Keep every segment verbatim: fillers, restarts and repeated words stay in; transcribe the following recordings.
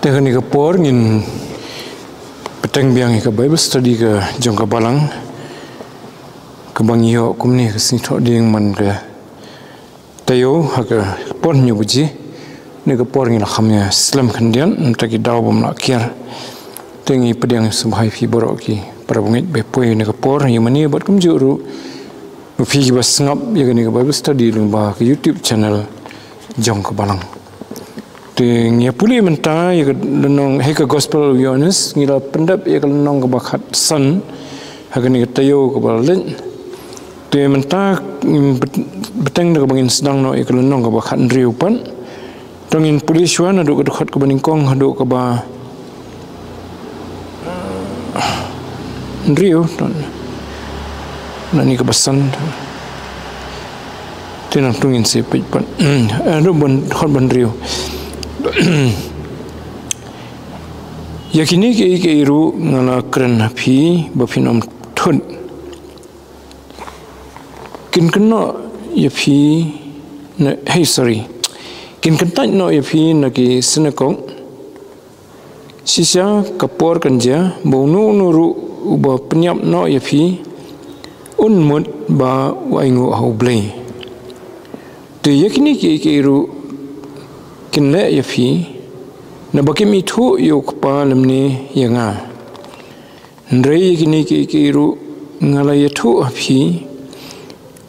Te kane ka por ngin bteng biang ïa ka Bible study ka jong ka balang, kaba ngi ïoh kumne ka sngi Thohdieng man ka taïew ha ka por hynñiew baje. Ne ka por ngi la kham ïa slem khyndiat, mynta ki daw bym lah kiar. Te ngi pdiang sngewbha ïa phi baroh ki para bangeit ba poi ne ka por ïa mane bad kumjuh ruh ba phi kiba sngap ïa kane ka Bible study lyngba ka YouTube channel jong ka balang. Te ngi ïa pule mynta ïa ka lynnong ha ka Gospel u Ïoannis, ngi la pyndep ïa ka lynnong kaba khatsan ha kane ka taïew kaba la leit. Te mynta, mm, bet-, bteng da kaba ngin sdang noh ïa ka lynnong kaba khathynriew pat. To ngin pule shuwa naduh ka dkhot kaba nyngkong haduh kaba hynriew, to. Nani kaba san. Te nangta ngin sa peit pat. Eh, haduh ban, dkhot ba hynriew. Ïa kine kiei kiei ruh nga la kren ha phi ba phin ym thut. Kin kynnoh ïa phi na, hey, sorry. Kin kyntait noh ïa phi na ki synagog. Shisha ka por kan jia ba uno uno ruh uba pynïap noh ïa phi un mut ba u ainguh ha U Blei. Te ïa kine kiei kiei ruh kin leh ïa phi naba kim ithuh ïa u Kpa lymne ïa nga. Hynrei ïa kine kiei kiei ruh nga la ïathuh ha phi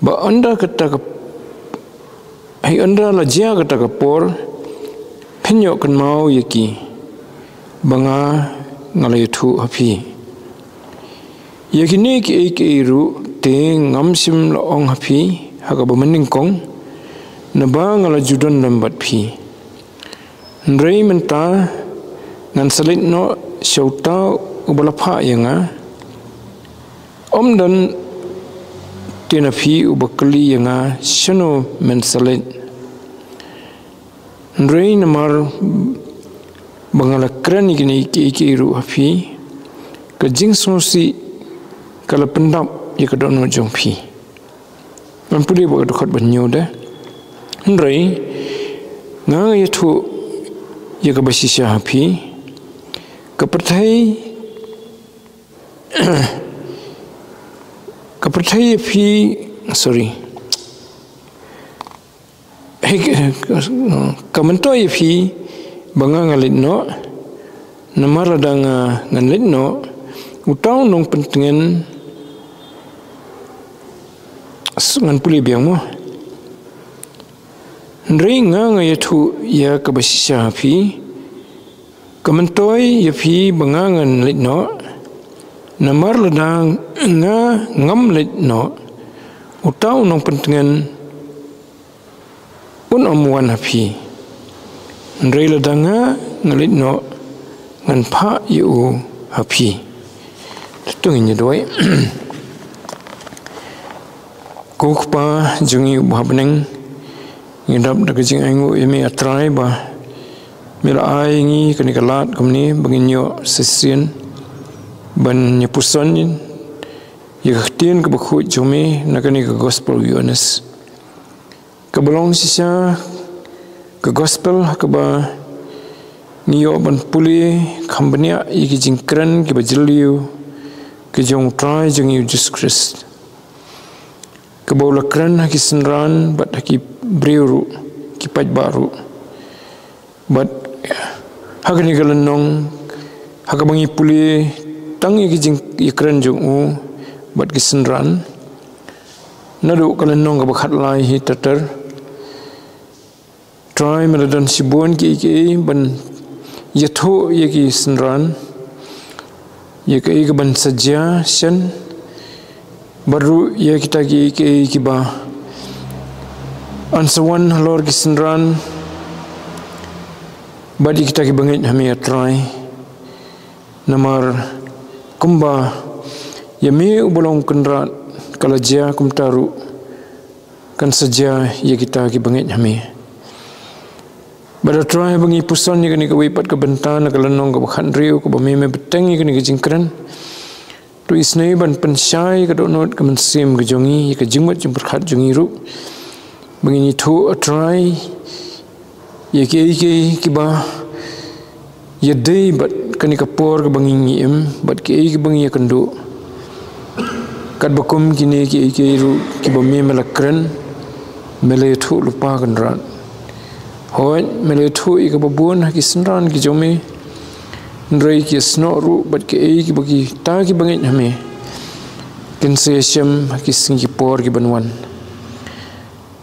ba ynda kata ka, hei, ynda la jia kata ka por, phin ïoh kynmaw ïa ki ba nga, nga la ïathuh ha phi. Ïa kine kiei kiei ruh te ngam shym la ong ha phi ha kaba mynnyngkong, naba nga la ju don lem bad phi. Hynrei mynta ngan sa leit noh sha uta uba la phah ïa nga. Ym don te na phi uba kylli ïa nga, shano men sa leit. Hynrei namar ba nga la kren ïa kine kiei kiei ruh ha phi, ka jingsngewsih ka la pyndap ïa ka dohnud jong phi. Ngan pule bad ka dkhot ba hynñiew de. Hynrei nga, nga ïathuh ïa kaba shisha ha phi. Ka pyrthei, ka pyrthei ïa phi, sorry. Hei, ka, ka, ka myntoi ïa phi ba nga, nga leit noh. Namar lada nga, ngan leit noh, uta u nongpyntngen, s-, ngan pule biang mo. Hynrei nga, nga ïathuh ïa kaba shisha ha phi. Ka myntoi ïa phi ba nga, ngan leit noh. Namar lada nga, ngam leit noh, uta u nongpyntngen un ym wan ha phi. Hynrei lada nga, nga leit noh, ngan phah ïa u ha phi. To ngin ïa duwai. Ko Kpa jong ngi uba ha bneng, ngi dap da ka jingainguh ïa me, A Trai, ba me la ai ïa ngi kane ka lad kumne ba ngin ïoh shisien ban ïa puson ïa ka ktien kaba khuid jong me na kane ka Gospel u Ïoannis. Kaba long shisha ka Gospel ha kaba ngi ïoh ban pule kham bniah ïa ki jingkren kiba jylliew ki jong U Trai jong ngi U Jisu Khrist, kaba u la kren ha ki synran bad ha ki briew ruh, ki paidbah ruh. Bad ha kane ka lynnong, ha kaba ngi pule tang ïa ki jingïakren jong u bad ki synran, naduh ka lynnong kaba khatlai hi ter ter, Trai, me la don shibun kiei kiei ban ïathuh ïa ki synran, ïa kaei kaban sa jia shen, bad ruh ïa kita kiei kiei kiba yn sa wan halor ki synran bad ïa kita kiba ngeit ha me, A Trai. Namar kumba ïa me uba long Kynrad ka la jia, kumta ruh kan sa jia ïa kita kiba ngeit ha me. Bad A Trai, ba ngi puson ïa kane kawei pat ka bynta na ka lynnong kaba khathynriew kaba me, me bteng ïa kane ka jingkren, to isynei ban pynshai ïa ka dohnud ka mynsiem ka jong ngi, ïa ka jingmut jingpyrkhat jong ngi ruh, ba ngin ïathuh, A Trai, ïa kiei kiei kiba ïadei bad kane ka por kaba ngi ngi im bad kiei kiba ngi ïakynduh. Katba kum kine kiei kiei ruh kiba me me la kren, me la ïathuh lypa Kynrad. Hooid, me la ïathuh ïa kaba bun ha ki synran ki jong me. Hynrei ki ïasnoh ruh bad kiei kiba kita kiba ngeit ha me kin sa ïashem ha ki sngi ki por kiban wan.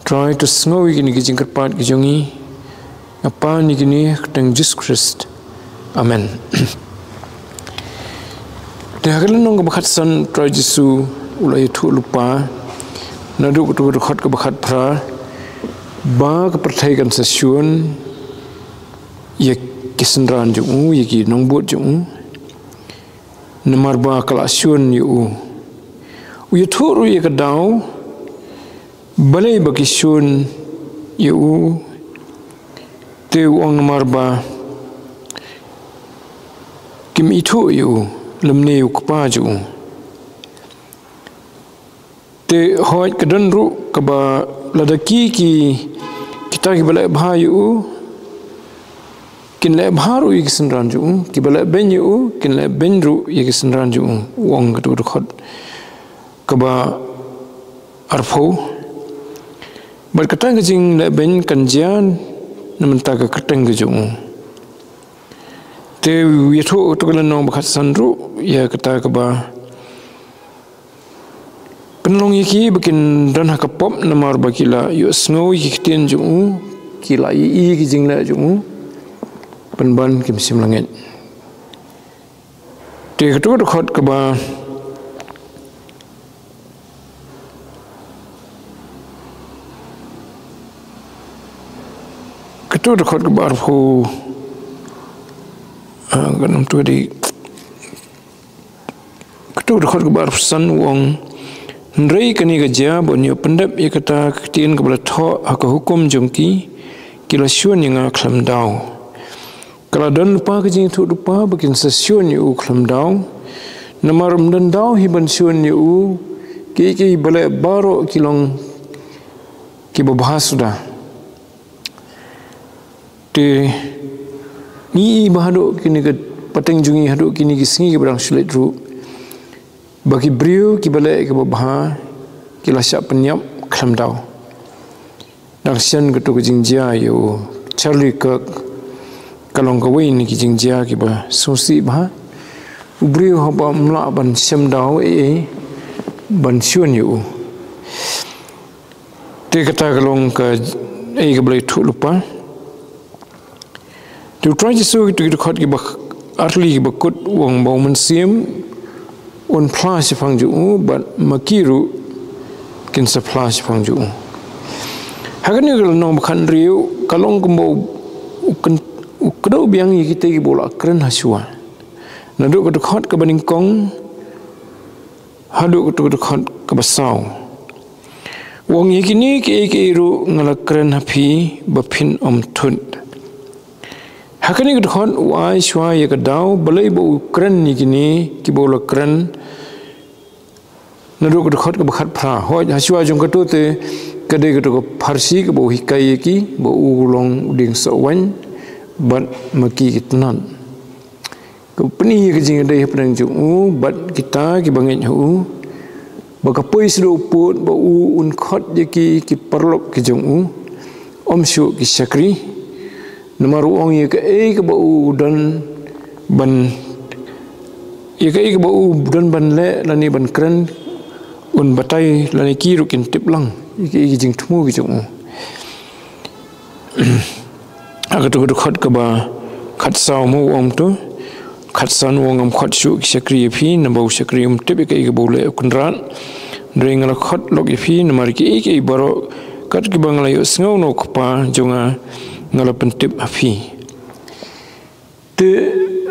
Trai to sngew ïa kine ki jingkyrpad ki jong ngi. Nga pan ïa kine ha ka kyrteng Jisu Khrist. Amen. Te ha ka lynnong kaba khatsan Trai Jisu u la ïathuh lypa naduh kato ka dkhot kaba khatphra ba ka pyrthei kan sa shun ïa ki synran jong u, ïa ki nongbud jong u. Namar ba ka la shun ïa u. U ïathuh ruh ïa ka daw balei ba ki shun ïa u, te u ong namar ba kim ithuh ïa u lymne u Kpa jong u. Te hooid ka don ruh kaba lada ki ki kita kiba leh bha ïa u kin leh bha ruh ïa ki synran jong u, kiba leh beiñ ïa u kin leh beiñ ruh ïa ki synran jong u. U ong kato ka dkhot kaba arphew. Bad kata ka jingleh beiñ kan jia na bynta ka kyrteng ka jong u. Te u ïathuh kato ka lynnong ba khatsan ruh ïa kata kaba pynlong ïa ki ba kin don ha ka pop namar ba ki la ïohsngew ïa ki ktien jong u, ki la ïohi ïa ki jingleh jong u, pynban kim shym la ngeit. Te kato ka dkhot kaba, kato ka dkhot kaba arphew, ah, ka nam tu di, kato ka dkhot kaba arphew san u ong, hynrei kane ka jia ba un ïoh pyndep ïa kata ka ktien kaba la thoh ha ka hukum jong ki, ki la shun ïa nga khlem daw. Ka la don lypa ka jingïathuh lypa ba kin sa shun ïa u khlem daw. Namar ym don daw hi ban shun ïa u, kiei kiei ba leh baroh ki long kiba bha suda. Te ngi i ba haduh kine ki pateng jong ngi, haduh kine ki sngi kiba dang shu leit ruh, ba ki briew kiba leh kiba bha ki la shah pynïap khlem daw. Dang shen kato ka jingjia ïa u Charlie Kirk, ka long kawei na ki jingjia kiba sngewsih bha. U briew haba ym lah ban shem daw ei ei ban shun ïa u. Te kata ka long kaei kaba la ïathuh lypa. Te u Trai Jisu, kito ki dkhot kiba artylli kiba kut, u ong ba U Mynsiem un phla shaphang jong u bad ma ki ruh kin sa phla shaphang jong u. Ha kane ka lynnong ba khathynriew ka long kumba u, u kyn-, u kdew biang ïa kita kiba u la kren ha shuwa. Naduh ka dkhot kaba nyngkong haduh kato ka dkhot kaba saw. U ong, ïa kine kiei kiei ruh nga la kren ha phi ba phin ym thut. Ha kane ka dkhot u ai shuwa ïa ka daw balei ba u kren ïa kine kiba u la kren naduh ka dkhot kaba khatphra. Hooid, ha shuwa jong kato te ka dei kato ka pharshi kaba u hikai ïa ki ba u long u dieng soh waiñ bad ma ki ki tnat. Ka pyni ïa ka jingïadei hapdeng jong u bad kita kiba ngeit ha u, ba ka poi sha u pud ba u un khot ïa ki, ki paralok ki jong u, ym shuh ki shakri. Namar u ong, ïa kaei kaba u don ban, ïa kaei kaba u don ban leh lane ban kren, un batai lane ki ruh kin tip lang ïa ki, ïa ki jingthmu ki jong u. Ha kato ka dkhot kaba khatsaw mo u ong to, khatsan u ong, ym khot shuh ki shakri ïa phi, naba u shakri um tip ïa kaei kaba u leh u kynrad. Hynrei nga la khot lok ïa phi namar kiei kiei baroh kat kiba nga la ïohsngew na u Kpa jong nga, nga la pyntip ha phi. Te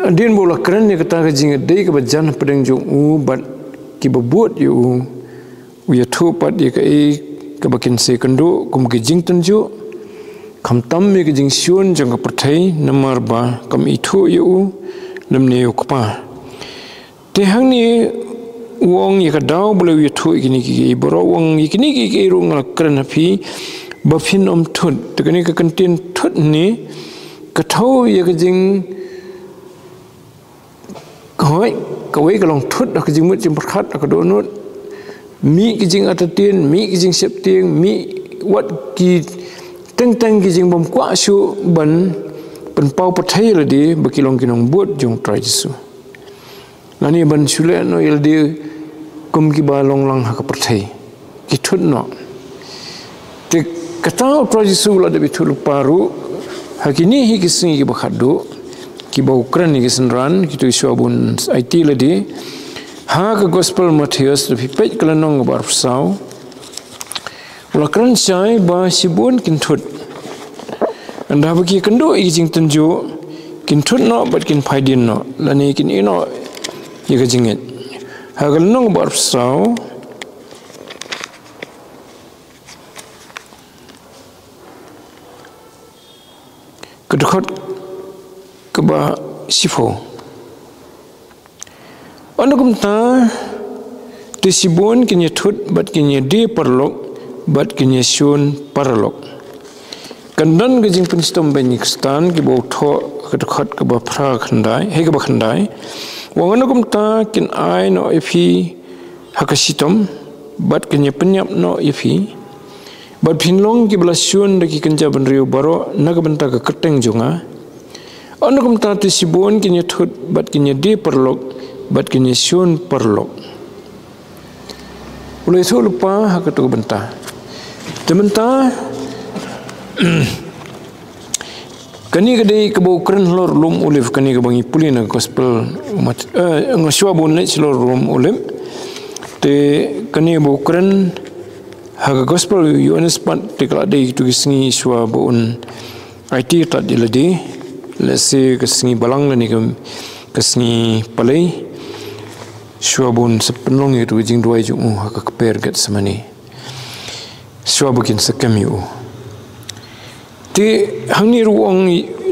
hadien ba u la kren ïa kata ka jingïadei kaba jan hapdeng jong u bad kiba bud ïa u, u ïathuh pat ïa kaei kaba kin sa ïakynduh kum ka jingtynjuh, khamtam ïa ka jingshun jong ka pyrthei, namar ba kam ithuh ïa u lymne ïa u Kpa. Te hangne u ong, ïa ka daw balei u ïathuh ïa kine kiei kiei baroh, u ong, ïa kine kiei kiei ruh nga la kren ha phi ba phin ym thut. Te kane ka kyntien thut hangne ka thew ïa ka jing Ka hoi, kawei ka long thut ha ka jingmut jingpyrkhat ha ka dohnud. Mih ki jingartatien, mih ki jingsheptieng, mih wat ki teng teng ki jingbym kwah shuh ban pynpaw pyrthei ïa lade ba ki long ki nongbud jong u Trai Jisu. Lane ban shu leh noh ïa lade kum kiba long lang ha ka pyrthei. Ki thut noh. Te kata u Trai Jisu u la dep ïathuh lypa ruh ha kine hi ki sngi kiba khatduh, kiba u kren ïa ki synran, kito ki shuwa ba un aiti lade. Ha ka Gospel Mathaios, lada phi peit ka lynnong kaba arphew saw, u la kren shai ba shibun kin thut. Ynda ba ki kynduh ïa ki jingtynjuh, kin thut noh bad kin phai dien noh, lane kin ïeh noh ïa ka jingngeit. Ha ka lynnong kaba arphew saw, ka dkhot kaba shiphew. Ynda kumta, te shibun kin ïathut bad kin ïadie paralok bad kin ïashun paralok. Kan don ka jingpynshitom beiñ ïa ki Khristan kiba u thoh ha ka dkhot kaba phra khyndai, hei kaba khyndai. U ong, ynda kumta kin ai noh ïa phi ha ka shitom bad kin ïapynïap noh ïa phi. Bad phin long kiba la shun da ki kynja bynriew baroh na ka bynta ka kyrteng jong nga. Ynda kumta te shibun kin ïathut bad kin ïadie paralok bad kin ïashun paralok. U la ïathuh lypa ha kato ka bynta. Te mynta, kane ka dei kaba u kren halor u lum Olib, kane kaba ngi pule na ka Gospel Mat-, eh, nga shuwa ba un leit shalor u lum Olib. Te kane ba u kren ha ka Gospel u Ïoannis pat, te ka la dei kito ki sngi shuwa ba un aiti tad ïa lade, lehse ka sngi Balang lane ka, ka sngi Palei, shuwa ba un sa pynlong ïa kato ka jingduwai jong u ha ka kper Gethsemane. Shuwa ba kin sa kem ïa u. Te hangne ruh u ong,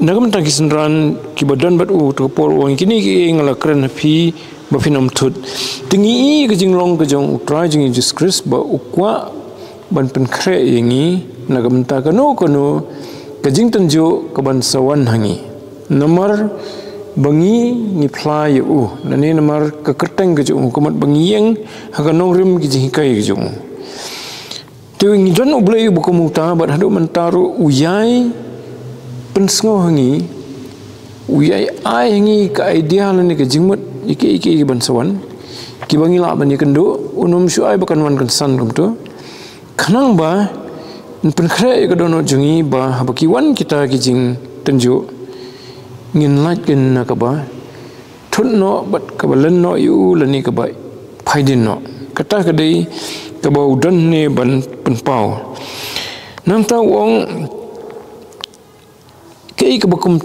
na ka bynta ki synran kiba don bad u, kato ka por u ong, kine kiei nga la kren ha phi ba phin ym thut. Te ngi i ka jinglong ka jong u Trai jong ngi Jesus Christ ba u kwah ban pynkhreh ïa ngi na ka bynta kano kano ka jingtynjuh kaban sa wan ha ngi. Namar ba ngi ngi phla ïa u, lane namar ka kyrteng ka jong u, ka mut ba ngi ïeng ha ka nongrim ki jinghikai ka jong u. Te ngi don U Blei uba kum uta, bad haduh mynta ruh u ïai pynsngew ha ngi, u ïai ai ha ngi ka idea lane ka jingmut ïa kiei kiei kiban sa wan, kiba ngi lah ban ïakynduh. Un ym shu ai ba kan wan kan san kumto. Khnang ba yn pynkhreh ïa ka dohnud jong ngi ba haba ki wan kita ki jingtynjuh, ngin lait kin na kaba thut noh bad kaba len noh ïa u lane kaba phai dien noh. Kata ka dei kaba u don hangne ban pynpaw. Nangta u ong, kaei kaba kum,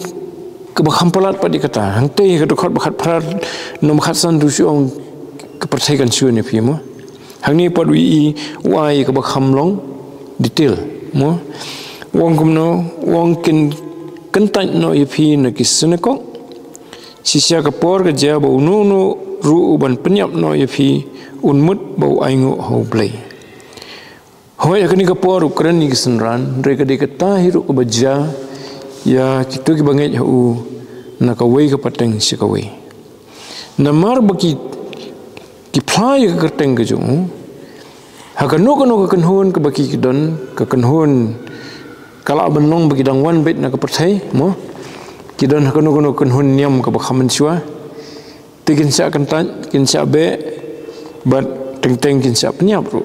kaba kham palat pat ïa kata. Hangtei ha ka dkhot ba khatphra, nong ba khatsan ruh u ong ka pyrthei kan shun ïa phi mo. Hangne pat u ïohi, u ai kaba kham long detail mo. U ong kumno, u ong kin kyntait noh ïa phi na ki synagog. Shisha ka por ka jia ba uno uno ruh uban pynïap noh ïa phi un mut ba u ainguh ha U Blei. Hooid, ha kane ka por u kren ïa ki synran, hynrei ka dei kata hi ruh kaba jia ïa kito kiba ngeit ha u na kawei ka pateng sha kawei. Namar ba ki, ki phla ïa ka kyrteng ka jong u ha kano kano ka kynhun kaba ki, ki don, ka kynhun ka lah ban long ba ki dang wan beit na ka pyrthei mo. Ki don ha kano kano ka kynhun niam kaba kham mynshuwa. Te kin shah kyntait, kin shah beh, bad teng teng kin shah pynïap ruh.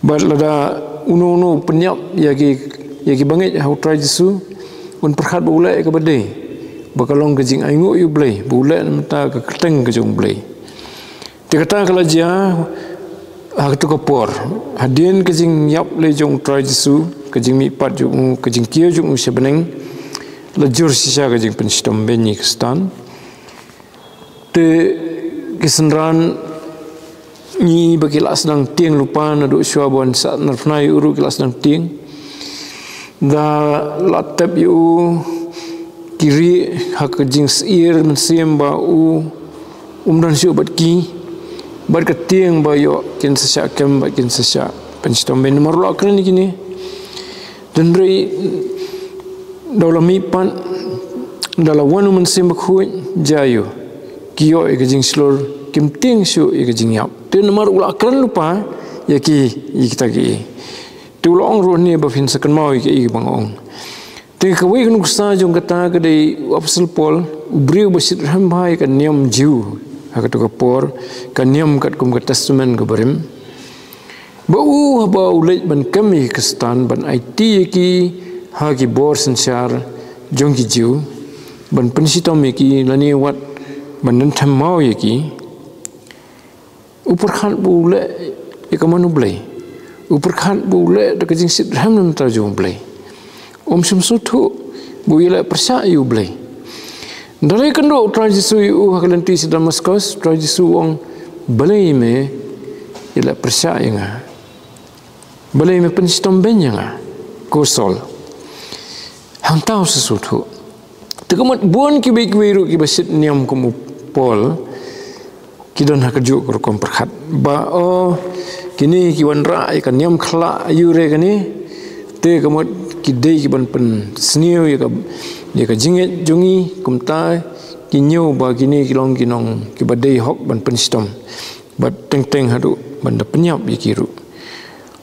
Bad lada uno uno u pynïap ïa ki, ïa kiba ngeit ha U Trai Jisu, un pyrkhat ba u leh ïa kaba dei, ba ka long ka jingainguh ïa U Blei, ba u leh na ka bynta ka kyrteng ka jong U Blei. Te kata ka la jia ha kato ka por. Hadien ka jingïap lei jong U Trai Jisu, ka jingmihpat jong u, ka jingkiew jong u sha bneng, la jur shisha ka jingpynshitom beiñ ïa ki Khristan. Te ki synran, ngi ba ki la sdang tieng lypa, naduh shuwa ban sa narphna ïa u ruh ki la sdang tieng. Da la tep ïa u, ki rieh ha ka jingsyier mynsiem ba u um don shuh bad ki, bad ka tieng ba ïoh kin sa shah kem bad kin sa shah pynshitom beiñ. Namar u la kren ïa kine. Hynrei da u la mihpat, da la wan u Mynsiem Bakhuid, jia ïa u. ki ïoh ïa ka jingshlur, kim tieng shuh ïa ka jingïap. Te namar u la kren lypa ïa ki, ïa kita ki. Te u la ong ruh hangne ba phin sa kynmaw ïa ki, ïa ki ba nga ong. Te kawei ka nuksa jong kata ka dei u Apostol Paul, u briew ba shitrhem bha ïa ka niam Jiw ha kato ka por, ka niam katkum ka Testament kaba rim. Ba u haba u leit ban kem ïa ki Khristan, ban aiti ïa ki ha ki bor synshar jong ki Jiw, ban pynshitom ïa ki, lane wat ban lynthem maw ïa ki. U pyrkhat ba u leh ïa ka mon U Blei. U pyrkhat ba u leh da ka jingshitrhem na ka bynta jong U Blei. Um shym sngewthuh ba u ïaleh pyrshah ïa U Blei. Hynrei ynda u Trai Jisu ïa u ha ka lynti sha Damaskos, u Trai Jisu u ong, balei me ïaleh pyrshah ïa nga? Balei me pynshitom beiñ ïa nga, ko Saul? Hangta u sa sngewthuh. Te ka mut bun kiwei kiwei ruh kiba shit niam kum u Paul, ki don ha kajuh ka rukom pyrkhat ba, oh, kine ki wanrah ïa ka niam khla aïu re kane. Te ka mut ki dei ki ban pynsniew ïa ka, ïa ka jingngeit jong ngi, kumta ki ñiew ba kine ki long ki nong kiba dei hok ban pynshitom. Bad teng teng haduh ban da pynïap ïa ki ruh.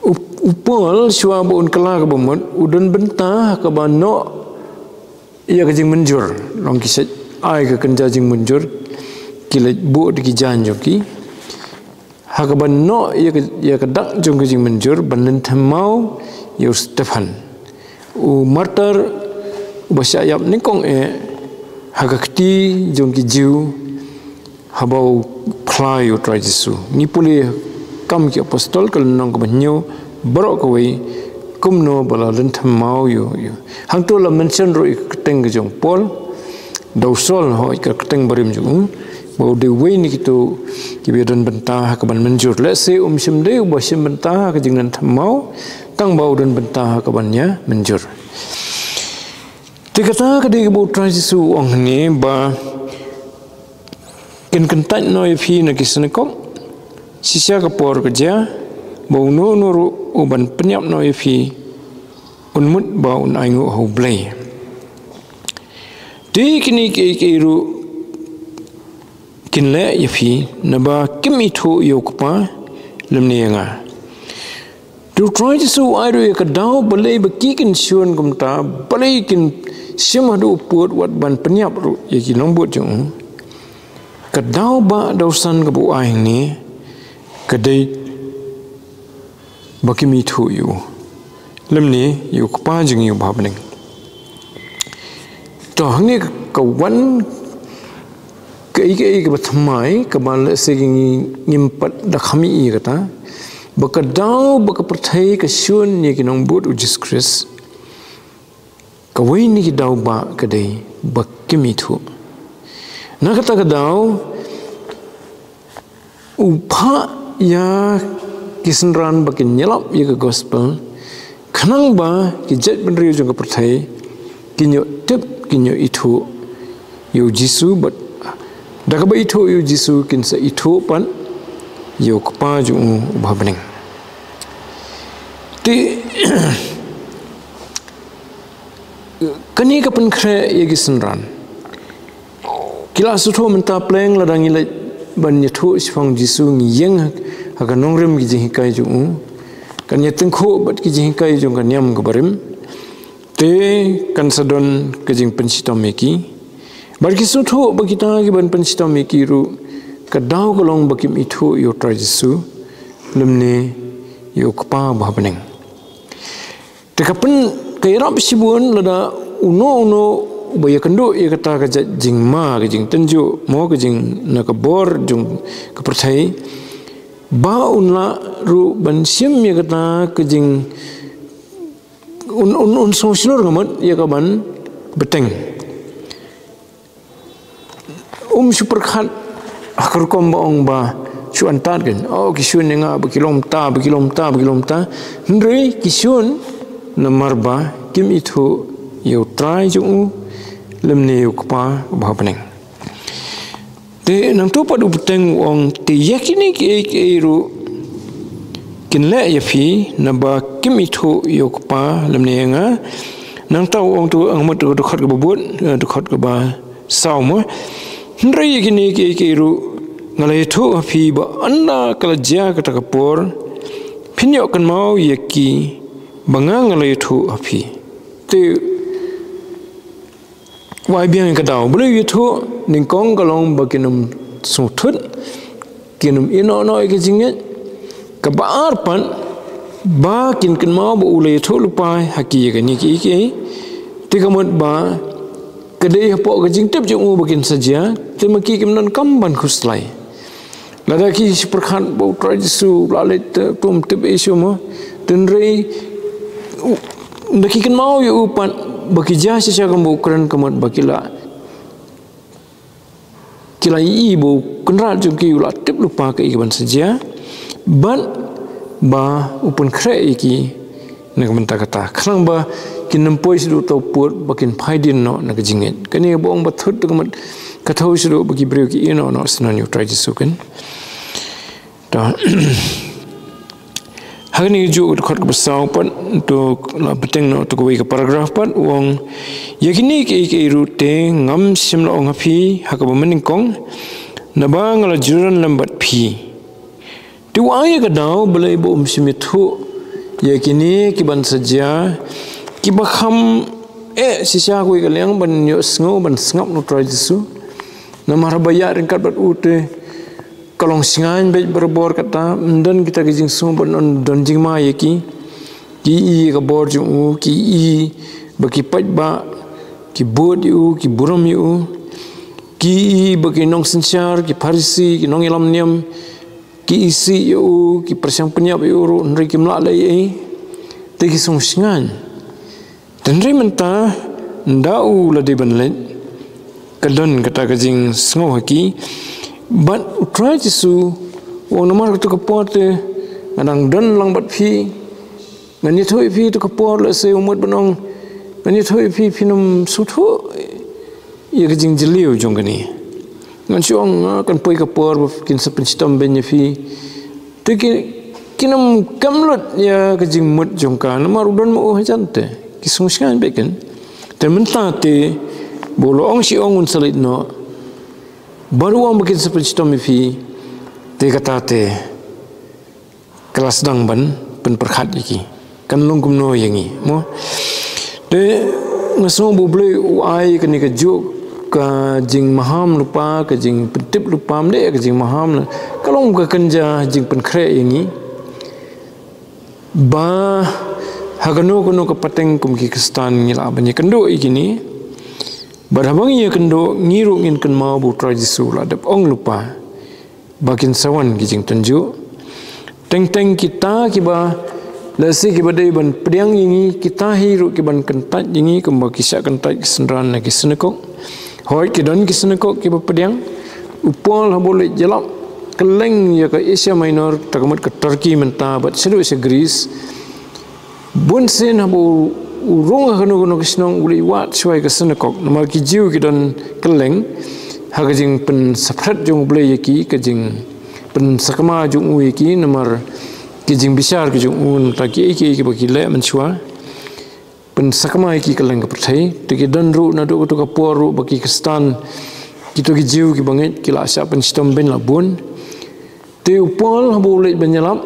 U, u Paul shuwa ba un kylla kaba mut, u don bynta ha kaba noh ïa ka jingmynjur. Long ki shait ai ka kynja jingmynjur, ki leit buh da ki jaiñ jong ki. Ha kaba noh ïa ka, ïa ka dak jong ka jingmynjur ban lynthem maw ïa u Stephan, u martyr uba shah ïap nyngkong eh ha ka kti jong ki Jiw, haba u phla ïa u Trai Jisu. Ngi pule Kam ki Apostol ka lynnong kaba hynñiew, baroh kawei, kumno ba la lynthem maw ïa u, ïa u. Hangto la mention ruh ïa ka kyrteng ka jong u Paul, da u Saul, hooid, ka kyrteng barim jong u, ba u dei uwei na kito kiba ïadon bynta ha kaban mynjur. Lehse um shym dei uba shim bynta ha ka jinglynthem maw, tang ba u don bynta ha kaban ïa mynjur. Te kata ka dei kaba u Trai Jisu u ong hangne ba kin kyntait noh ïa phi na ki synagog, shisha ka por ka jia, ba uno uno ruh uban pynïap noh ïa phi, un mut ba un ainguh ha U Blei. Te kine kiei kiei ruh kin leh ïa phi, naba kim ithuh ïa u Kpa lymne ïa nga. Te u Trai Jisu u ai ruh ïa ka daw, balei ba ki kin shun kumta, balei kin shim haduh u pud wat ban pynïap ruh ïa ki nongbud jong u. Ka daw ba dawsan kaba u ai hangne ka dei ba kim ithuh ïa u lymne ïa u Kpa jong ngi uba ha bneng. To, hangne ka wan kaei kaei kaba thymmai, kaba lehse ngi, ngim pat da khmih ïa kata, ba ka daw ba ka pyrthei ka shun ïa ki nongbud u Jisu Khrist, kawei na ki daw ba ka dei ba kim ithuh. Na kata ka daw, u phah ïa ki synran ba kin ïalap ïa ka gospel, khnang ba ki jaitbynriew jong ka pyrthei kin ïoh tip, kin ïoh ithuh ïa u Jisu, bad da kaba ithuh ïa u Jisu kin sa ithuh pat ïa u Kpa jong u uba ha bneng. Te kane ka pynkhreh ïa ki synran. Ki la sngewthuh mynta pleng, lada ngi leit ban ïathuh shaphang Jisu, ngi ïeng ha ka nongrim ki jinghikai jong u, kan ïatyngkhuh bad ki jinghikai jong ka niam kaba rim, te kan sa don ka jingpynshitom ïa ki. Bad ki sngewthuh ba kita kiban pynshitom ïa ki ruh, ka daw ka long ba kim ithuh ïa u Trai Jisu lymne ïa u Kpa uba ha bneng. Te ka pyn, ka ïarap shibun lada uno uno uba ïakynduh ïa kata ka jait jingma, ka jingtynjuh, mo, ka jing na ka bor jong ka pyrthei, ba un lah ruh ban shim ïa kata ka jing, un, un, un sngewshlur, ka mut, ïa kaban bteng. Um shu pyrkhat ha ka rukom ba ong ba shu antad kan, oh, ki shun ïa nga ba ki long mynta, ba ki long mynta, ba ki long mynta. Hynrei ki shun namar ba kim ithuh ïa u Trai jong u lymne ïa u Kpa uba ha bneng. Te nangta pat u bteng u ong, te ïa kine kiei kiei ruh kin leh ïa phi, naba kim ithuh ïa u Kpa lymne ïa nga. Nangta u ong, to, nga mut, to, dkhot kaba bud, eh, dkhot kaba saw mo. Hynrei ïa kine kiei kiei ruh nga la ïathuh ha phi, ba ynda ka la jia kata ka por, phin ïoh kynmaw ïa ki ba nga, nga la ïathuh ha phi. Te wat ai biang ïa ka daw. Balei u ïathuh? Nyngkong ka long ba kin ym sngewthuh, kin ym ïehnoh noh ïa ka jingngeit. Kaba ar pat, ba kin kynmaw ba u la ïathuh lypa ha ki ïa kine kiei kiei. Te ka mut ba ka dei hapoh ka jingtip jong u ba kin sa jia, te ma ki kim donkam ban khuslai. Lada ki shu pyrkhat ba u Trai Jisu u la leit, te ym tip ei shuh mo. Hynrei u, da ki kynmaw ïa u pat ba ki jia shisha kumba u kren, ka mut ba ki la, ki la ïohi ba u Kynrad jong ki u la tip lypa kaei kaban sa jia, bad ba u pynkhreh ïa ki na ka bynta kata, khnang ba kin ym poi shaduh uta u pud ba kin phai dien noh na ka jingngeit. Kane ba ong ba thut, ka mut ka thew shaduh ba ki briew ki ïehnoh noh sha u Trai Jisu, kan. To, ha kane kajuh ka dkhot kaba saw pat, to la bteng noh to kawei ka paragraph pat, u ong: Ïa kine kiei kiei ruh te ngam shym la ong ha phi ha kaba mynnyngkong, naba nga la jur lem bad phi. Te wat ai ïa ka daw, balei ba um shym ïathuh ïa kine kiban sa jia, kiba kham eh shisha kawei ka liang ban ïohsngew, ban sngap na u Trai Jisu. Namar haba ïaid ryngkat bad u te ka long shngaiñ beit barabor kata, ym don kita ki jingsngew, ban don jingma ïa ki. Ki ïohi ïa ka bor jong u, ki ïohi ba ki paidbah ki bud ïa u, ki burom ïa u. Ki ïohi ba ki nongsynshar, ki Pharisi, ki nongïalam niam ki isih ïa u, ki pyrshang pynïap ïa u ruh, hynrei kim lah leh ei ei. Te ki sngew shngaiñ. Hynrei mynta, ynda u la dei ban leit, ka don kata ka jingsngew ha ki. Bad u Trai Jisu u ong, namar kata ka por te nga dang don lang bad phi, ngan ïathuh ïa phi kata ka por, lehse u mut ban ong, ngan ïathuh ïa phi, phin ym sngewthuh ïa ka jingjylliew jong kane. Ngan shu ong, ah, kan poi ka por ba kin sa pynshitom beiñ ïa phi. Te ki, kin ym kam lut ïa ka jingmut jong ka, namar u don ma u hajan te. Ki sngew shngaiñ beit, kan. Te mynta te ba u la ong shi ong un sa leit noh, bad u ong ba kin sa pynshitom ïa phi, te kata te ka la sdang ban pynpyrkhat ïa ki, kan long kumno ïa ngi, mo? Te nga sngew ba U Blei u ai kane kajuh ka jingmaham lypa, ka jingpyntip lypa, ym dei ka jingmaham la, ka long ka kynja jingpynkhreh ïa ngi, ba ha kano kano ka pateng kum ki Khristan ngi lah ban ïakynduh ïa kine. Bad haba ngi ïakynduh, ngi ruh ngin kynmaw ba U Trai Jisu u la dep ong lypa ba kin sa wan ki jingtynjuh. Teng teng kita kiba, lehse kiba dei ban pdiang ïa ngi, kita hi ruh kiban kyntait ïa ngi, kumba ki shah kyntait ki synran na ki synagog. Hooid, ki don ki synagog kiba pdiang. U Paul haba u leit ïalap kylleng ïa ka Asia Minor, kata ka mut ka Turkey mynta, bad shaduh sha Greece, bun sien haba u, u rung ha kano kano ka shnong, u leit wad shuwa ïa ka synagog, namar ki Jiw ki don kylleng ha ka jingpynsaphriang jong U Blei ïa ki, ka jingpynsakma jong u ïa ki, namar ki jingbishar ki jong u, namar kiei kiei kiba ki leh mynshuwa, pynsakma ïa ki kylleng ka pyrthei. Te ki don ruh naduh kato ka por ruh ba ki Khristan, kito ki Jiw kiba ngeit, ki la shah pynshitom beiñ la bun. Te u Paul haba u leit ban ïalap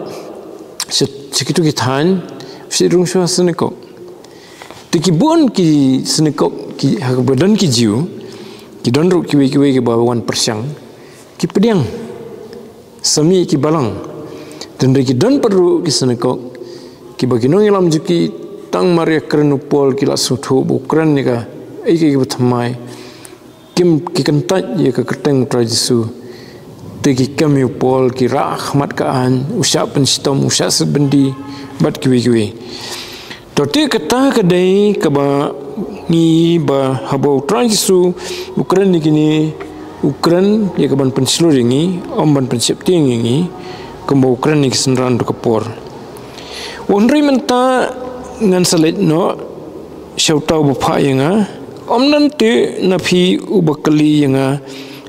sha, sha kito ki thaiñ, u shait rung shuwa synagog. Te ki bun ki synagog, ki, haba don ki Jiw, ki don ruh kiwei kiwei kiba wan pyrshang, ki pdiang sa mih ki balang. Te hynrei ki don pat ruh ki synagog kiba ki nongïalam jong ki, tang mar ïakren u Paul, ki la sngewthuh ba u kren ïa kaei kaei kaba thymmai. Kim, ki kyntait ïa ka kyrteng U Trai Jisu. Te ki kem ïa u Paul, ki rah khmat ka aiñ, u shah pynshitom, u shah set byndi, bad kiwei kiwei. To, te kata ka dei kaba ngi, ba haba U Trai Jisu u kren ïa kine, u kren ïa kaban pynshlur ïa ngi, ym ban pynsheptieng ïa ngi, kumba u kren ïa ki synran kato ka por. Hynrei mynta ngan sa leit noh sha uta uba phah ïa nga. Ym don te na phi uba kylli ïa nga,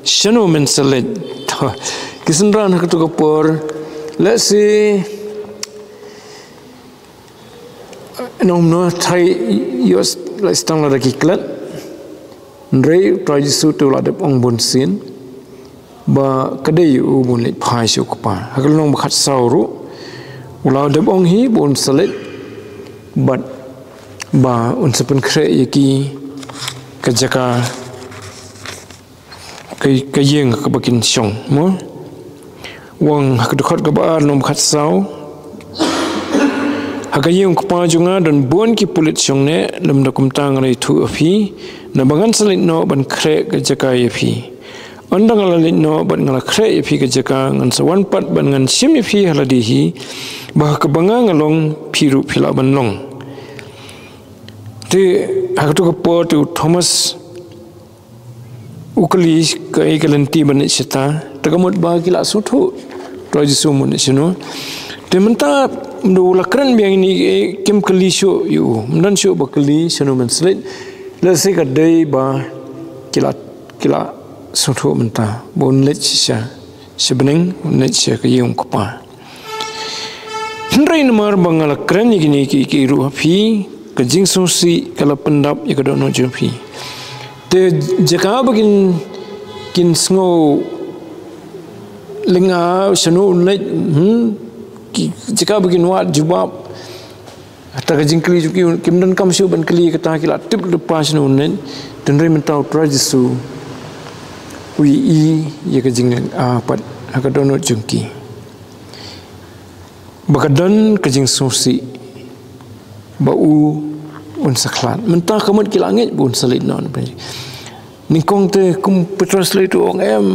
shano men sa leit? To, ki synran ha kato ka por, lehse, nongno thai ïoh lehse tang lada ki klet. Hynrei U Trai Jisu te u la dep ong bun sien. ba ka dei ïa u ban leit phai sha u Kpa. Ha ka lynnong ba khatsaw ruh u la dep ong hi ba un sa leit bad ba un sa pynkhreh ïa ki ka jaka, ka, ka ïing kaba kin shong, mo. U ong ha ka dkhot kaba ar lynnong ba khatsaw: Ha ka ïing u Kpa jong nga don bun ki pulit shongneh, lymda kumta nga la ïathuh ïa phi, naba ngan sa leit noh ban khreh ka jaka ïa phi. Ynda nga la leit noh bad nga la khreh ïa phi ka jaka, ngan sa wan pat bad ngan shim ïa phi ha lade hi, ba ha kaba nga nga long, phi ruh phi lah ban long. Te ha kato ka por te u Thomas u kylli kaei ka lynti ban leit shata. Te ka mut ba ki la sngewthuh Trai Jisu mut leit shano. Te mynta mynta u la kren biang ïa kine, kim kylli shuh ïa u, ym don shuh ba kylli shano ban sa leit. Lehse ka dei ba ki la, ki la sngewthuh mynta ba un leit shisha sha bneng, un leit sha ka ïing u Kpa. Hynrei namar ba nga la kren ïa kine kiei kiei ruh ha phi, ka jingsngewsih ka la pyndap ïa ka dohnud jong phi. Te jaka ba kin, kin sngew lyngngoh shano un leit, hmm? Ki, jaka ba kin wad jubab. Kata ka jingkylli jong ki, kim donkam shuh ban kylli, kata ki la tip lypa shano un leit. Hynrei mynta u Trai Jisu u ïohi ïa ka jinglyngngoh pat ha ka dohnud jong ki, ba ka don ka jingsngewsih ba u un sa khlad. Mynta ka mut ki la ngeit ba un sa leit noh. Nyngkong te kum Petros leit u ong em,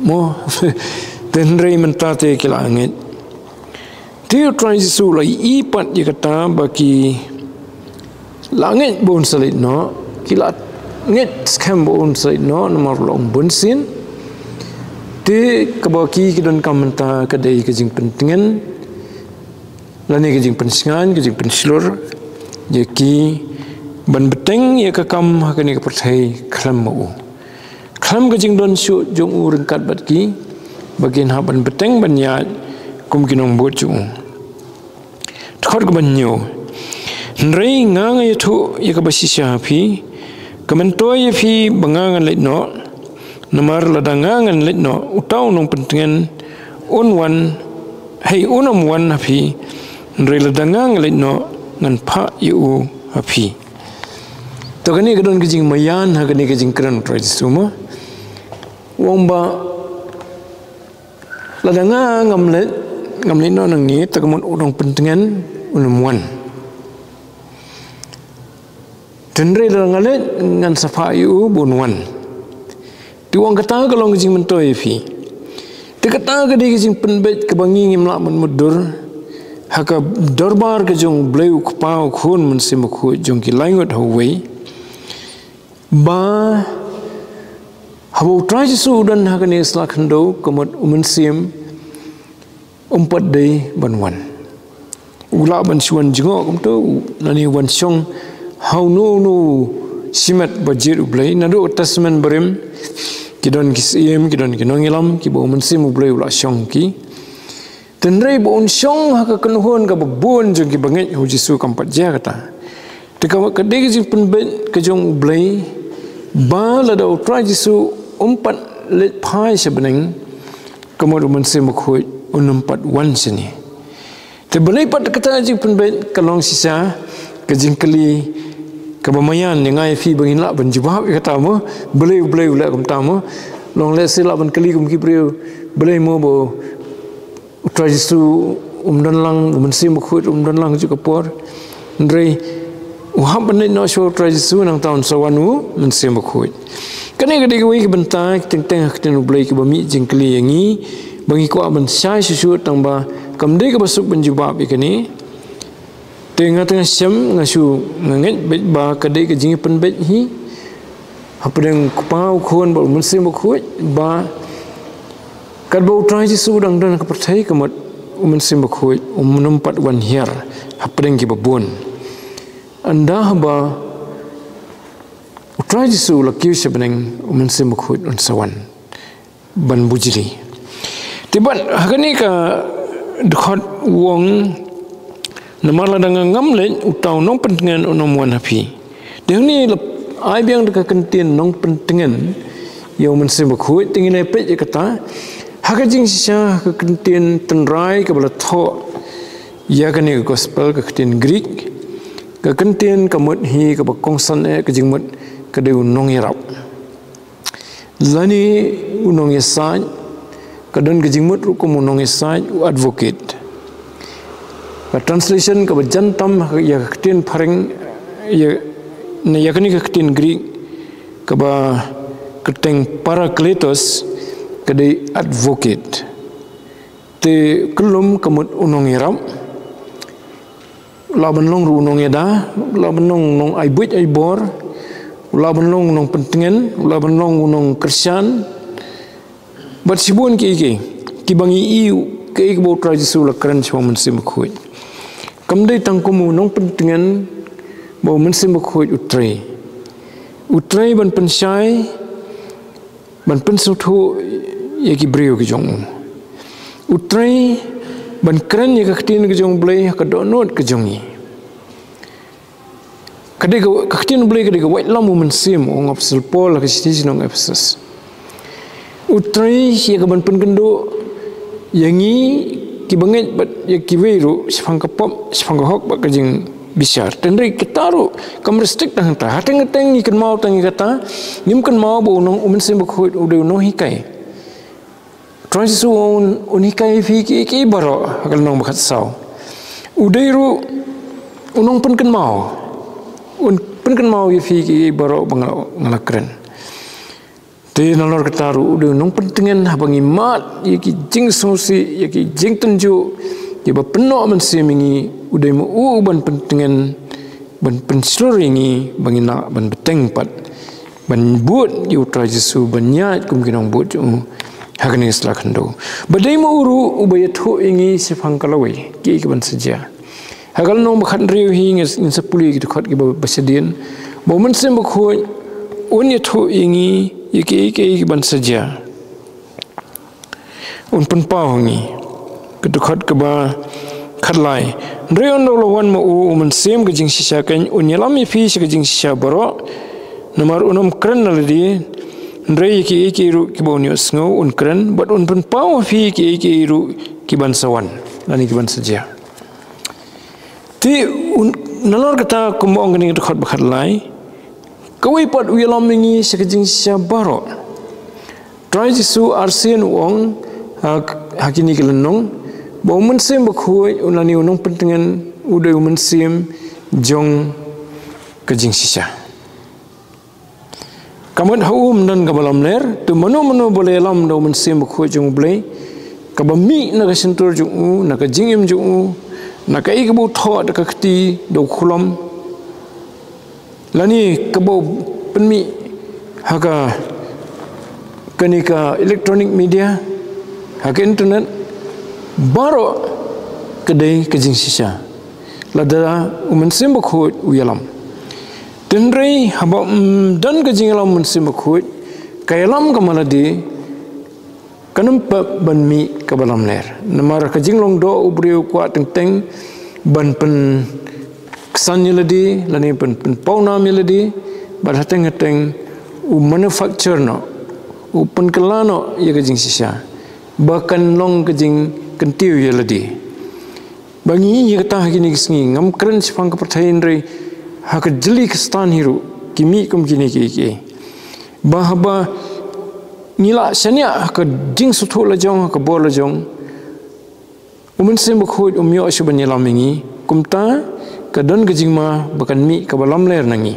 mo. Te hynrei mynta te ki la ngeit. Te u Trai Jisu u la ïohi pat ïa kata ba ki la ngeit ba un sa leit noh, ki la ngeit skhem ba un sa leit noh, namar u la ong bunsien. Te kaba ki, ki donkam mynta ka dei ka jingpyntngen, lane ka jingpynshngaiñ, ka jingpynshlur ïa ki ban bteng ïa ka kam ha kane ka pyrthei khlem ma u, khlem ka jingdon shuh jong u ryngkat bad ki, ba kin hap ban bteng ban ïaid kum ki nongbud jong u. Dkhot kaba hynñiew: Hynrei nga nga ïathuh ïa kaba shisha ha phi, ka myntoi ïa phi ba nga ngan leit noh. Namar lada nga ngan leit noh, uta u nongpyntngen un wan, hei, un ym wan ha phi. Hynrei lada nga ngan leit noh, ngan phah ïa u ha phi. To, kane ka don ka jingmaïan ha kane ka jingkren u Trai Jisu, mo. U ong ba lada nga ngam leit, ngam leit noh nangne, te ka mut u nongpyntngen un ym wan. Te hynrei lada nga leit, ngan sa phah ïa u ba un wan. Te u ong kata ka long ka jingmyntoi ïa phi. Te kata ka dei ka jingpynbeit kaba ngi ngim lah ban mutdur ha ka dorbar ka jong U Blei U Kpa, U Khun, U Mynsiem Bakhuid, jong ki laingut ha uwei. Ba haba u Trai Jisu u don ha kane ka sla khyndew, ka mut u Mynsiem um pat dei ban wan. U lah ban shu wan jngoh kumto, u, lane wan shong ha uno uno u shimet ba jied U Blei. Naduh ka Testament Barim ki don ki syiem, ki don ki nongïalam kiba u Mynsiem U Blei u la shong ki. Te hynrei ba un shong ha ka kynhun kaba bun jong ki bangeit, ha u Jisu kam pat jia kata. Te ka, ka dei ka jingpynbeit ka jong U Blei ba lada u Trai Jisu um pat leit phai sha bneng, ka mut u Mynsiem Bakhuid un ym pat wan shane. Te balei pat kata ka jingpynbeit ka long shisha ka jingkylli kaba maïan ïa nga ïa phi ba ngin lah ban jubab ïa kata, mo? Balei U Blei u leh kumta, mo? Long lehse lah ban kylli kum ki briew, balei, mo, ba u Trai Jisu um don lang, u Mynsiem Bakhuid um don lang ha kajuh ka por. Hynrei u hap ban leit noh shuwa u Trai Jisu, nangta un sa wan u Mynsiem Bakhuid. Kane ka dei kawei ka bynta, ki teng teng ha ka ktien U Blei kiba mih jingkylli ïa ngi, ba ngi kwah ban shai shuh shuh, tangba kam dei kaba suk ban jubab ïa kane. Te nga te nga shem, nga shu, nga ngeit beit ba ka dei ka jingpynbeit hi hapdeng u Kpa, u Khun bad u Mynsiem Bakhuid, ba katba u Trai Jisu u dang don ha ka pyrthei, ka mut u Mynsiem Bakhuid um, um pat wan hiar hapdeng kiba bun. Ynda haba u Trai Jisu u la kiew sha bneng, u Mynsiem Bakhuid un sa wan ban bujli. Te bad ha kane ka dkhot u ong, namar lada nga ngam leit, uta u nongpyntngen un ym wan ha phi. Te hangne la ai biang da ka kyntien nongpyntngen, ïa u Mynsiem Bakhuid, te ngin ïa peit ïa kata ha ka jingshisha, ha ka kyntien tynrai kaba la thoh ïa kane ka gospel, ka kyntien Greek, ka kyntien ka mut hi kaba kongsan eh ka jingmut ka dei u nongïarap. Lane u nongïasaid, ka don ka jingmut ruh kum u nongïasaid, u advocate. Ka translation kaba jan tam ïa ka ktien phareng, ïa, ne ïa kane ka ktien Greek, kaba kyrteng parakletos, ka dei advocate. Te kyllum ka mut u nongïarap. U lah ban long ruh u nongïada, u lah ban long u nongai buit ai bor, u lah ban long u nongpyntngen, u lah ban long u nongkyrshan. Bad shibun kiei kiei kiba ngi ïohi, kaei kaba u Trai Jisu u la kren sha u Mynsiem Bakhuid. Kam dei tang kum u nongpyntngen, ba u Mynsiem Bakhuid u trei. U trei ban pynshai, ban pynsngewthuh ïa ki briew ki jong u. U trei ban kren ïa ka ktien ka jong u Blei ha ka dohnud ka jong ngi. Ka dei ka, ka ktien u Blei ka dei ka waitlam u Mynsiem, u ong u Apostol Paul ha ka shithi sha ki nong Ephesus. U trei ïa ka ban pynkynduh ïa ngi kiba ngeit bad ïa kiwei ruh shaphang ka pop, shaphang ka hok bad ka jing bishar. Te hynrei kata ruh kam restrict tang hangta. Hateng hateng ngi kynmaw tang ïa kata, ngim kynmaw ba u nong, u Mynsiem Bakhuid u dei u nonghikai. Trai Jisu un, un hikai ïa phi kiei kiei baroh, ha ka lynnong ba khatsaw. U dei ruh u nongpynkynmaw. Un pynkynmaw ïa phi kiei kiei baroh ba nga, nga la kren. Te nalor kata ruh u dei u nongpyntngen, haba ngi mad ïa ki jingsngewsih, ïa ki jingtynjuh, ïa ba pynnoh mynsiem ïa ngi, u dei ma u ban pyntngen, ban pynshlur ïa ngi ba ngin lah ban bteng pat, ban bud ïa u Trai Jisu, ban ïaid kum ki nongbud jong u ha kane ka sla khyndew. Ba dei ma u ruh uba ïathuh ïa ngi shaphang ka lawei, kiei kiban sa jia. Ha ka lynnong ba khathynriew hi ngin, ngin sa pule ki dkhot kiba, ba shadien. Ba u Mynsiem Bakhuid un ïathuh ïa ngi ïa kiei kiei kiban sa jia. Un pynpaw ha ngi. Ka dkhot kaba khatlai. Hynrei ynda u la wan ma u, u Mynsiem ka jingshisha, kan un ïalam ïa phi sha ka jingshisha baroh. Namar un ym kren na lade, hynrei ïa kiei kiei ruh kiba un ïohsngew un kren, bad un pynpaw ha phi kiei kiei ruh kiban sa wan, lane kiban sa jia. Te un, nalor kata, kumba ong kane ka dkhot ba khatlai, kawei pat u ïalam ïa ngi sha ka jingshisha baroh. Trai Jisu arsien u ong ha, ha kine ki lynnong, ba u Mynsiem Bakhuid, u lane u nongpyntngen, u dei u mynsiem jong ka jingshisha. Ka mut ha u ym don kaba lamler, te mano mano ba la ïalam da u Mynsiem Bakhuid jong u Blei, kaba mih na ka shyntur jong u, na ka jingim jong u, na kaei kaba u thoh da ka kti da u khulom, lane kaba u pynmih ha ka, kane ka electronic media, ha ka internet, baroh ka dei ka jingshisha. Lada u Mynsiem Bakhuid u ïalam. Te hynrei haba ym don ka jingïalam u Mynsiem Bakhuid, ka ïalam ka ma lade, kan ym pep ban mih kaba lamler. Namar ka jinglong doh u briew u kwah teng teng ban pynksan ïa lade, lane pyn, pynpawnam ïa lade, bad hateng hateng u manufacture noh, u pynkylla noh ïa ka jingshisha, ba kan long ka jingkyntiew ïa lade. Ba ngi ïa kata ha kine ki sngi, ngam kren shaphang ka pyrthei hynrei ha ka jylli Khristan hi ruh ki mih kum kine kiei kiei. Ba haba ngi la shaniah ha ka jingsngewthuh la jong, ha ka bor la jong, u Mynsiem Bakhuid um ïoh shuh ban ïalam ïa ngi. Kumta ka don ka jingma ba kan mih kaba lamler na ngi.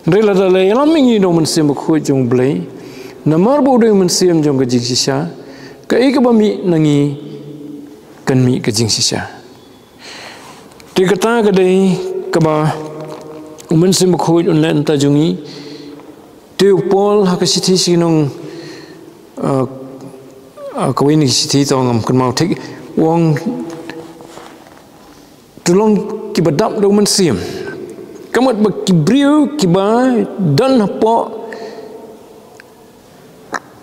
Hynrei lada la ïalam ïa ngi da u Mynsiem Bakhuid jong u Blei, namar ba u dei u mynsiem jong ka jingshisha, kaei kaba mih na ngi kan mih ka jingshisha. Te kata ka dei kaba u Mynsiem Bakhuid un leh na ka bynta jong ngi. Te u Paul ha ka shithi sha ki nong, uh, uh, kawei na ki shithi to ngam kynmaw thik, u ong, to long kiba dap da u Mynsiem. Ka mut ba ki briew kiba don hapoh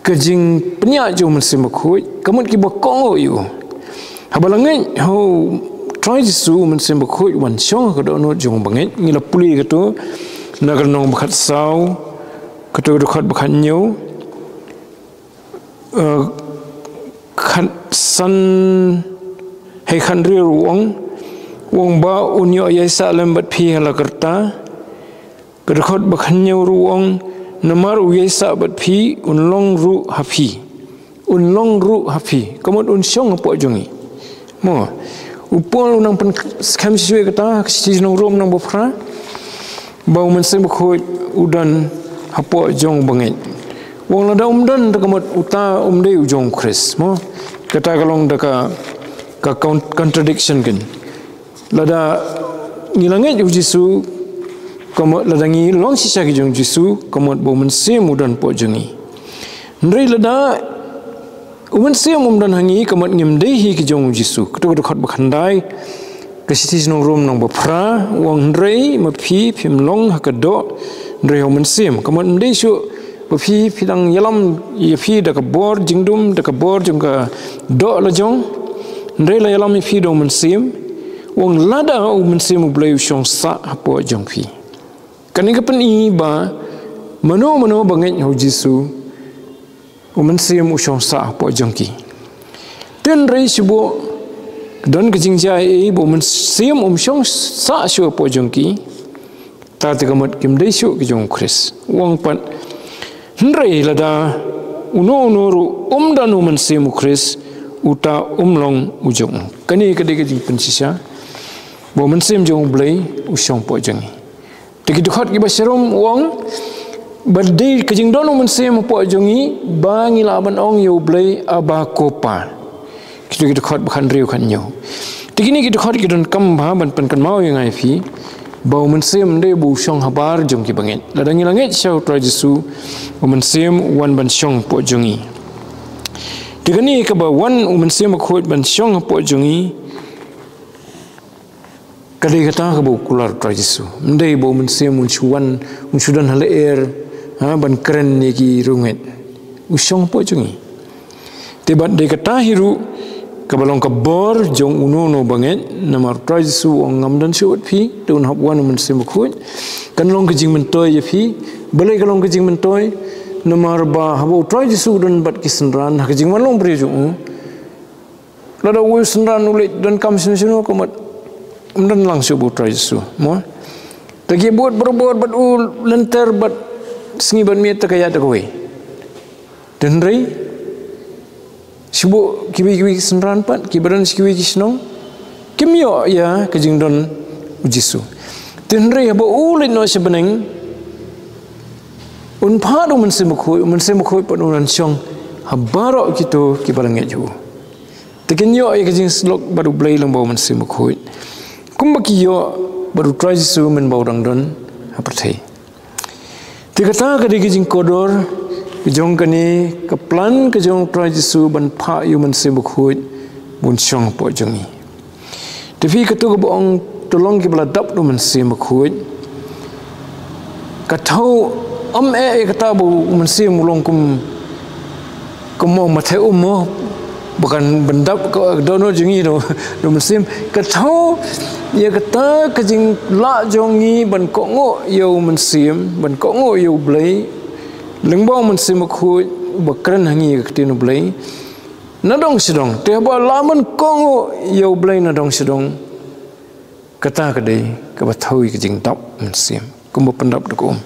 ka jingpynïaid jong u Mynsiem Bakhuid, ka mut kiba kohnguh ïa u. Haba la ngeit ha u Trai Jisu, u Mynsiem Bakhuid u wan shong ha ka dohnud jong u bangeit. Ngi la pule kato na ka lynnong ba khatsaw, kato ka dkhot ba khathynñiew. Uh, khat san hei khat hynriew u ong, u ong ba un ïoh ïaisah lem bad phi ha la ka rta. Ka dkhot ba khathynñiew ruh u ong, namar u ïaisah bad phi, un long ruh ha phi. Un long ruh ha phi. Ka mut un shong hapoh jong ngi. Mo, u Paul u nang pynskhem shuh shuh ïa kata, ka shithi sha ki nong Rom lynnong ba phra, ba u Mynsiem Bakhuid u don hapoh jong u bangeit. U ong lada um don, te ka mut uta um dei u jong u Khrist. Mo, kata ka long da ka, ka con-, contradiction kan. Lada ngi la ngeit ïa u Jisu, ka mut lada ngi long shisha ki jong u Jisu, ka mut ba u Mynsiem u don hapoh jong ngi. Hynrei lada u Mynsiem um don ha ngi, ka mut ngim dei hi ki jong u Jisu. Kato ka dkhot ba khyndai, ka shithi sha ki nong Rom lynnong ba phra, u ong hynrei ma phi, phim long ha ka doh, hynrei ha u Mynsiem. Ka mut ym dei shuh ba phi, phi dang ïalam ïa phi da ka bor jingdum, da ka bor jong ka doh la jong. Hynrei la ïalam ïa phi da u Mynsiem. U ong lada u Mynsiem u Blei u shong sah hapoh jong phi. Kane ka pyni ba mano mano ba ngeit ha u Jisu, u Mynsiem u shong sah hapoh jong ki. Te hynrei shu buh don ka jingjia ei ba u Mynsiem um shong sah shuh hapoh jong ki. Te ka mut kim dei shuh ki jong u Khrist. U ong pat hynrei lada uno uno ruh um don u Mynsiem u Khrist, uta um long u jong u. Kane ka dei ka jingpynshisha ba u Mynsiem jong u Blei u shong hapoh jong ngi. Te ki dkhot kiba sharum u ong ba dei ka jingdon u Mynsiem hapoh jong ngi ba ngi lah ban ong ïa u Blei Abba ko Pa. Kito ki dkhot ba khathynriew khathynñiew. Te kine ki dkhot ki donkam bha ban pynkynmaw ïa nga ïa phi ba u Mynsiem dei ba u shong habar jong ki bangeit. Lada ngi la ngeit sha u Trai Jisu, u Mynsiem u wan ban shong hapoh jong ngi. Te kane kaba wan u Mynsiem Bakhuid ban shong hapoh jong ngi, ka dei kata kaba u kular u Trai Jisu. Ym dei ba u Mynsiem un shu wan, un shu don ha lyer, ha, ban kren ïa ki riewngeit. U shong hapoh jong ngi. Te bad dei kata hi ruh kaba long ka bor jong uno uno ba ngeit, namar u Trai Jisu u ong ngam don shuh bad phi, te un hap wan u Mynsiem Bakhuid. Kan long ka jingmyntoi ïa phi, balei ka long ka jingmyntoi, namar ba haba u Trai Jisu u don bad ki synran, ha ka jingwan long briew jong u. Lada uwei u synran u leit donkam shano shano, ka mut ym don lang shuh bad u Trai Jisu, mo. Te ki bud barabor bad u lynter bad sngi bad miet, te ka ïaid da kawei. Te hynrei shu buh kiwei kiwei ki synran pat, kiba don sha kiwei ki shnong, kim ïoh ïa ka jingdon u Jisu. Te hynrei haba u leit noh sha bneng, un phah da u Mynsiem Bakhuid, u Mynsiem Bakhuid pat un wan shong ha baroh kito kiba la ngeit ha u. Te kin ïoh ïa ka jingsyllok bad u Blei lyngba u Mynsiem Bakhuid, kumba ki ïoh bad u Trai Jisu mynba u dang don ha pyrthei. Te kata ka dei ka jingkordor ka jong kane ka plan ka jong u Trai Jisu ban phah ïa u Mynsiem Bakhuid ban shong hapoh jong ngi. Te phi, kato kaba ong to long kiba la dap da u Mynsiem Bakhuid, ka thew ym eh ïa kata ba u Mynsiem u long kum, kum u mathei um mo, ba kan pyndap ka dohnud jong ngi da u, da u Mynsiem. Ka thew ïa kata ka jinglah jong ngi ban kohnguh ïa u Mynsiem, ban kohnguh ïa u Blei lyngba u Mynsiem Bakhuid uba kren ha ngi ïa ka ktien u Blei nadong shadong. Te haba lah ban kohnguh ïa u Blei nadong shadong, kata ka dei kaba thew ïa ka jingdap mynsiem, kumba pyndap da ka um.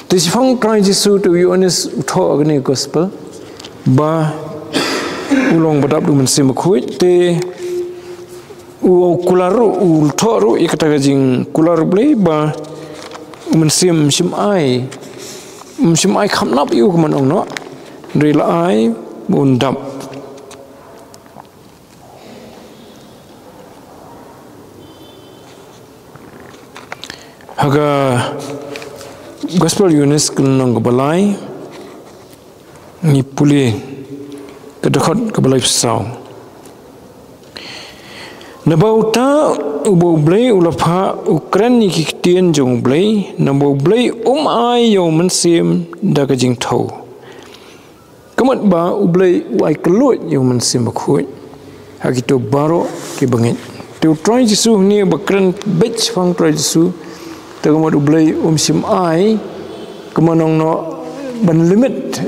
Te shaphang u Trai Jisu te u Ïoannis u thoh ha kane ka gospel ba u long ba dap da u Mynsiem Bakhuid. Te u kular ruh, u thoh ruh ïa kata ka jingkular u Blei ba u Mynsiem shym ai, shym ai khapnap ïa u kumba un ong noh, hynrei la ai ba un dap. Ha ka gospel Ïoannis ka lynnong kaba lai, ngi pule ka dkhot kaba laiphew saw. Naba uta uba u Blei u la phah u kren ïa ki ktien jong u Blei, naba u Blei um ai ïa u Mynsiem da ka jingthew. Ka mut ba u Blei u ai kylluid ïa u Mynsiem Bakhuid ha kito baroh kiba ngeit. Te u Trai Jisu hangne ba kren beit shaphang u Trai Jisu, te ka mut u Blei um shym ai, kumba un ong noh, ban limit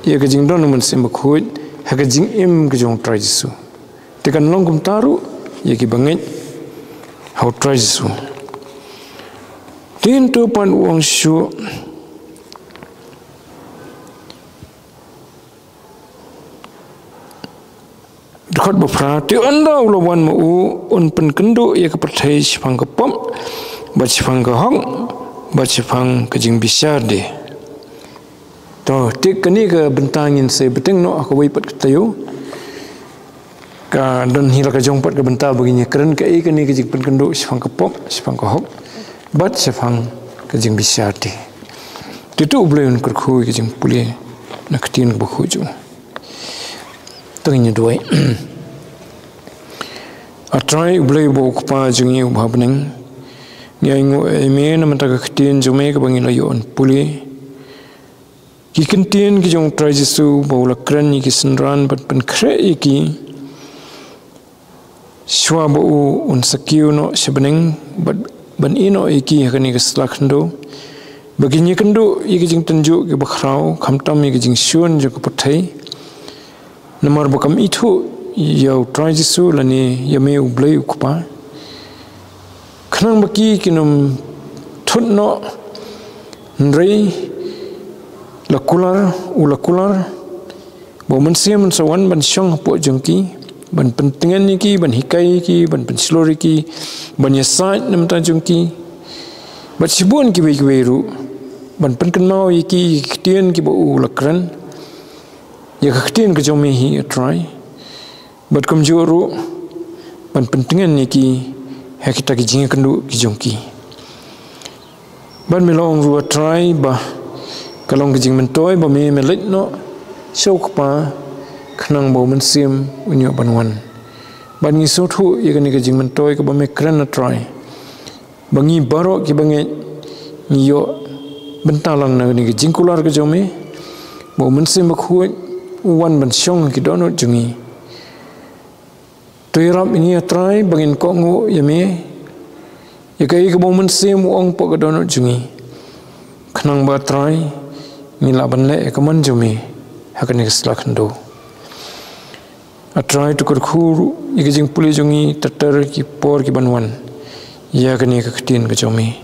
ïa ka jingdon u Mynsiem Bakhuid ha ka jingim ka jong u Trai Jisu. Te kan long kumta ruh ïa ki bangeit ha u Trai Jisu. Te hynrei pat u ong shuh, dkhot ba phra, te ynda u la wan ma u, un pynkynduh ïa ka pyrthei shaphang ka pop, bad shaphang ka hok, bad shaphang ka jingbishar de. To, te kane ka bynta ngin sa bteng noh ha kawei pat ka taïew. Ka don hi la ka jong pat ka bynta ba ngin ïa kren kaei kane ka jingpynkynduh shaphang ka pop, shaphang ka hok, bad shaphang ka jingbishar te. Te to u Blei un kyrkhu ïa ka jingpule na ka ktien kaba khuid jong u. To ngin ïa duwai. A Trai u Blei uba u Kpa jong ngi uba ha bneng, ngi ainguh ïa me namar ka ktien jong me kaba ngi la ïoh ban pule. Ki ktien ki jong u Trai Jisu ba u la kren ïa ki synran bad pynkhreh ïa ki shuwa ba u un sa kiew noh sha bneng bad ban ïehnoh ïa ki ha kane ka sla khyndew, ba kin ïakynduh ïa ki jingtynjuh kiba khraw, khamtam ïa ki jingshun jong ka pyrthei. Namar ba kam ithuh ïa u Trai Jisu lane ïa me u Blei u Kpa, khnang ba ki kin ym thut noh. Hynrei la kular, u la kular ba u Mynsiem un sa wan ban shong hapoh jong ki, ban pyntngen ïa ki, ban hikai ïa ki, ban pynshlur ïa ki, ban ïasaid na ka bynta jong ki, bad shibun kiwei kiwei ruh, ban pynkynmaw ïa ki ïa ki ktien kiba u la kren, ïa ka ktien ka jong me hi, A Trai. Bad kumjuh ruh ban pyntngen ïa ki ha kita ki jingïakynduh ki jong ki. Bad me la ong ruh, A Trai, ba ka long ka jingmyntoi ba me me leit noh sha u Kpa, khnang ba u Mynsiem un ïoh ban wan. Bad ngi sngewthuh ïa kane ka jingmyntoi kaba me kren, A Trai, ba ngi baroh ki bangeit ngi ïoh bynta lang na kane ka jingkular ka jong me, ba u Mynsiem Bakhuid u wan ban shong ha ki dohnud jong ngi. To ïarap ïa ngi, A Trai, ba ngin kohnguh ïa me, ïa kaei kaba u Mynsiem u ong hapoh ka dohnud jong ngi, khnang ba, A Trai, ngin lah ban leh ïa ka mon jong me ha kane ka sla khyndew. A Trai, to kyrkhu ruh ïa ka jingpule jong ngi ter ter ki por ki ban wan ïa kane ka ktien ka jong me.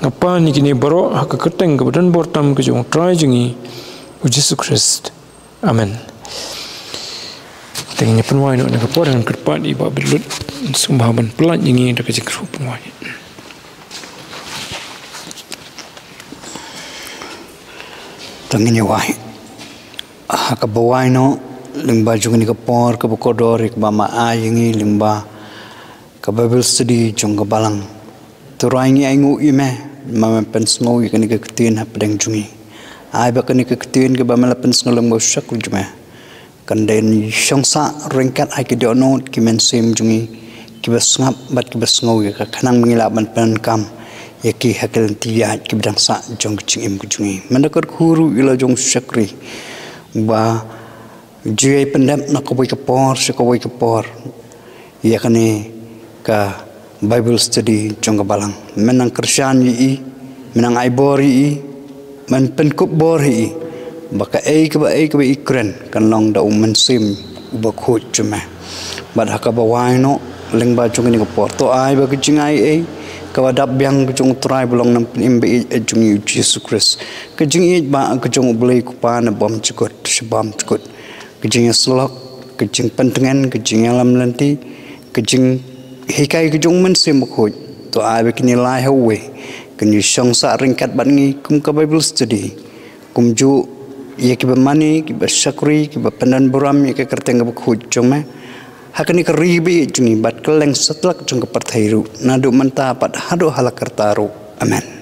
Nga pan ïa kine baroh ha ka kyrteng kaba don bor tam ka jong u Trai jong ngi, u Jisu Khrist. Amen. Te ngin ïa pynwai noh na ka por, ngan kyrpad ïa i Bah Bitlut, sngewbha ban pynlait ïa ngi da ka jingkyrkhu pynwai. To ngin ïa wai. Ha kaba wai noh lyngba jong kane ka por kaba kordor, ïa kaba me ai ïa ngi lyngba ka Bible study jong ka balang. To Trai, ngi ainguh ïa me namar me pynsngew ïa kane ka ktien hapdeng jong ngi. Ai ba kane ka ktien kaba me la pynsngew lyngba u shakri jong me kan dei ka shong sah ryngkat ha ki dohnud ki mynsiem jong ngi kiba sngap bad kiba sngew ïa ka, khnang ba ngin lah ban pyndonkam ïa ki ha ki lynti ïaid kiba dang sah jong ka jingim ka jong ngi. Me da kyrkhu ruh ïa la jong u shakri ba ju ïai pyndep na kawei ka por sha kawei ka por ïa kane ka Bible study jong ka balang. Men nang kyrshan ïa i, men nang ai bor ïa i, men pynkup bor ïa i, ba kaei kaba, ei kaba i kren kan long da u Mynsiem Bakhuid jong me. Bad ha kaba wai noh lyngba jong kane ka por, to ai ba ka jingai ei kaba dap biang ka jong u Trai ba long nongpynim ba ïeit jong ngi, u Jisu Khrist, ka jingïeit ba ka jong u Blei u Kpa nabym jukut sha bymjukut, ka jingïasyllok, ka jingpyntngen, ka jingïalam lynti, ka jinghikai ka jong u Mynsiem Bakhuid, to ai ba kine lai ha uwei kin ïa shong sah ryngkat bad ngi kum ka Bible study, kumjuh ïa kiba mane, kiba shakri, kiba pyndonburom ïa ka kyrteng kaba khuid jong me ha kane ka ri ba ïeit jong ngi bad kylleng satlak jong ka pyrthei ruh, naduh mynta bad haduh hala karta ruh. Amen.